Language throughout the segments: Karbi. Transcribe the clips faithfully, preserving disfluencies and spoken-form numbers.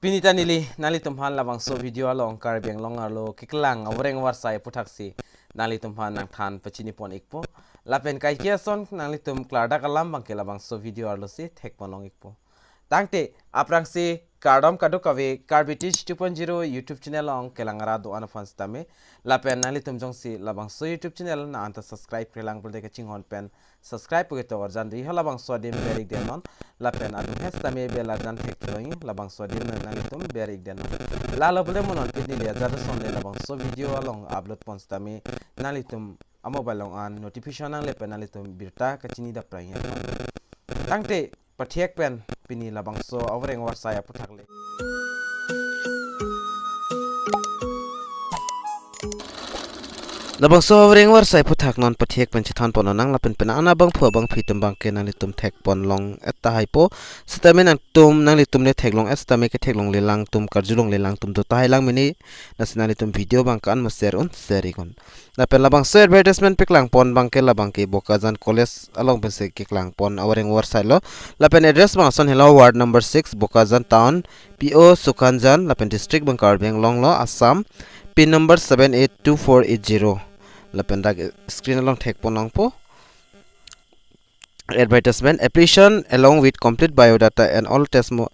Pini ta neli nanglitum aphan labangso video along Karbi Anglong arlo keklang avoreng avarsai aputhaksi nanglitum aphan nangthan pachini pon ikpo. Lapen kaike ason nanglitum klardak alam abangke labangso video arlo si thek pon long ikpo. Tangte aphrangsi kardom kadokave Karbi Teach two point zero YouTube channel along kelang arat do-an aphan sitame. Lapen nanglitum jongsi labangso YouTube channel nang anta subscribe-re lang pulote kachinghon pen subscribe pu ketok arjan do, halabangso adim ber-ik den non. Lapen adung hes tame bell arjan thek longji, labangso adim nang nanglitum ber-ik den non. Lalo pulote mo non pini le ajat ason le labangso video along upload pon sitame nanglitum a-mobile along an notification nangle pen nanglitum birta kachini daprang ya. Tangte pathek pen pini labangso avoreng avarsai aputhak le. Labangso avoreng avarsai aputhak non pathek pen chethan pon nang lapen pini an abangphu abangphi atum abangke nanglitum thek pon long-et tahai po. Sitame nangtum nanglitum le theklong-et sitame ke theklongle lang atum karjulongle lang atum do tahai lang mene, lasi nanglitum video abangke an ma share un, share-ik un. Lapen labangso advertisement paklang pon abangke labangke Bokajan College along pensi keklang pon avoreng avarsai lo. Lapen address abang ason helo, ward number six, Bokajan Town, P O Sukanjan, lapen district abang Karbi Anglong lo, Assam, pin number seven eight two four eight zero. Lapen dak screen along thek pon nangpo. Advertisement: application along with complete biodata and all tesmo-,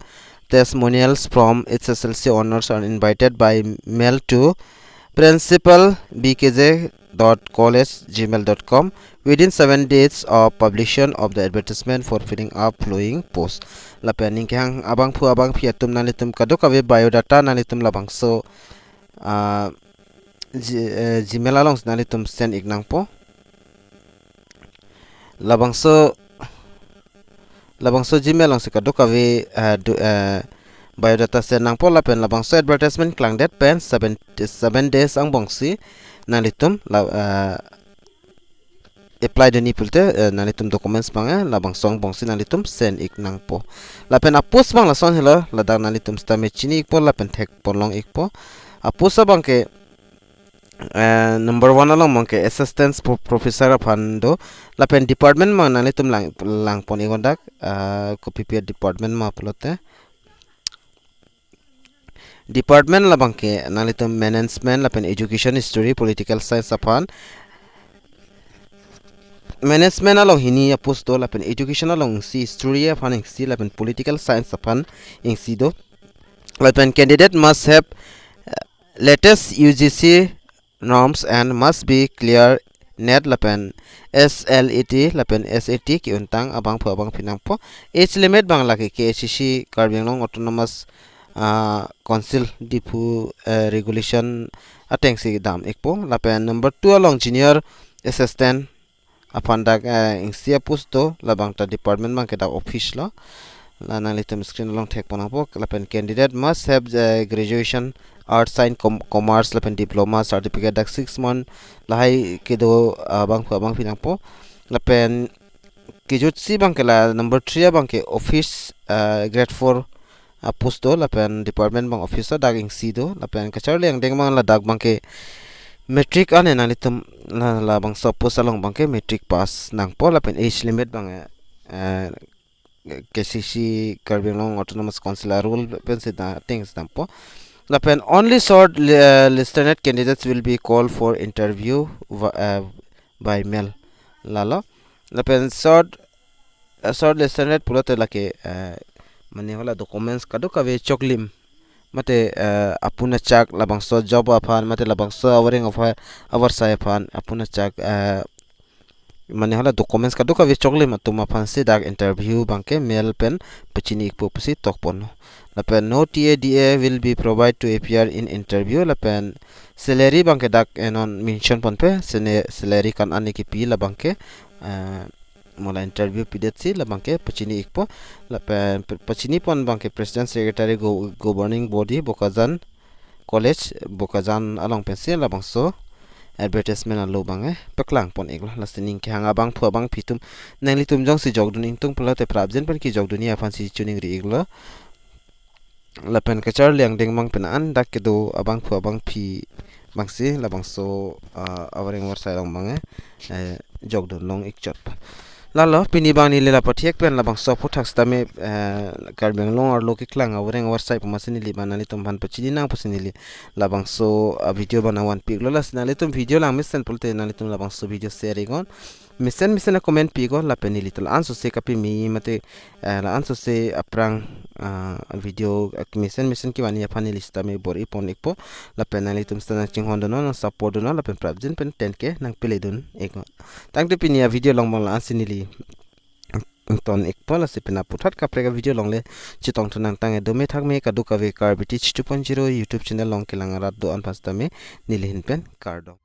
testimonials from H S L C owners are invited by mail to principal B K J dot college gmail dot com within seven days of publication of the advertisement for filling up following post. Lapen ning kehang abangphu abangphi atum nanglitum kadokave biodata nanglitum labangso, ah, G-, eh, Gmail along si nanglitum send-ik nangpo. Labangso, labangso Gmail along si kadokave, eh, do, eh, biodata send nangpo lapen labangso advertisement klangdet pen seven, seven days angbong si nanglitum la, eh, apply dunji pulote, eh, nanglitum documents abang, eh, labangso angbong si nanglitum send-ik nangpo. Lapen a-post abang lason helo, ladak nanglitum sitame chini-ikpo lapen thek pon long-ikpo. A-post abangke, eh, number one along abangke assistant pro-, professor aphan do. Lapen department abang nanglitum lang, lang pon-ik un dak, eh, kopipi department ma pulote. Department labangke nanglitum management lapen education history political science aphan. Management along hini a-post do lapen education along isi history aphan isi lapen political science aphan isi do. Lapen candidate must have, uh, latest U G C norms and must be clear NET lapen S L E T lapen S A T ke-untang abangphu abangphi nangpo. Age limit abang lake K H A C Karbi Anglong Autonomous, ah, Council Diphu, eh, regulation atengsi dam-ikpo. Lapen number two along junior assistant aphan dak, eh, isi a-post do, labang ta department abangke dak office lo. La nanglitum screen along thek pon nangpo, lapen candidate must have, eh, graduation, arts, science, com-, commerce, lapen diploma certificate dak six month lahai kedo, ah, abangphu abangphi nangpo. Lapen kejutsi abangke la number three abangke office, ah, grade four a-post do, lapen department abang office dak isi do, lapen kacharli angdeng abang ladak abangke matric an-e nanglitum la, labangso a-post along abangke matric pass nangpo, lapen age limit abang, eh, K C C Karbi Anglong Autonomous Council a-rule pensi da, atengsi dampo. Lapen only short li-, eh, listed candidates will be called for interview va-, eh, by mail. Lalo. Lapen short, eh, short listed pulote lake, eh, mane hala documents kadokave choklim, mate, eh, apun achak labangso job aphan, mate labangso avoreng aphan, avarsai aphan, apun achak, eh, mane hala documents kadokave choklim atum aphansi dak interview abangke mail pen pachini-ikpo pusi tok ponlo. Lapen no T A D A will be provide to appear in interview, lapen salary abangke dak, eh, non mention ponpe, sene salary ko-an an kipi labangke, eh, mo la interview pidetsi labangke pachini-ikpo. Lapen p-, pachini pon abangke President Secretary go-, Governing Body Bokajan College Bokajan along pensi labangso advertisement alo abang, eh, paklang pon-iklo. Lasi ning kehang abangphu abangphi atum nanglitum jongsi jokdun ingtung pulote prapjin pen kejokdunji aphansi choningri-iklo. Lapen kacharli angdeng abang pini an dak kedo abangphu abangphi abangsi labangso, ah, avoreng avarsai along abang, eh, eh, jokdun long-ik chot. Lalo, pini abang neli la pathiek pen labangso aphuthak sitame, eh, Karbi Anglong arlo keklang avoreng avarsai pu masi neli abang nanglitum aphan pachini nang pusi neli labangso, ah, video abang nangvanpiklo. Lasi nanglitum video lang mesen pulote nanglitum labangso video share iknon. Mesen mesen a-comment pi iknon lapen neli ta la-an sose kapimi mate, eh, la-an sose aphrang, ah, video, ah, mesen mesen kevanji aphan neli sitame bor-ipon ikpo lapen nanglitum sita nangchinghon dunnon, nang support dunnon lapen prapjin pen ten K nangpele dun iknon. Tangte pini a-video along abang la-ansi neli ton ikpo, lasi pen aputhak kaprek a-video along le chetongthu nang tangte dome thakme kadokave Karbi Teach two point zero YouTube channel along kelang arat do-an aphan sitame neli ahin pen kardom.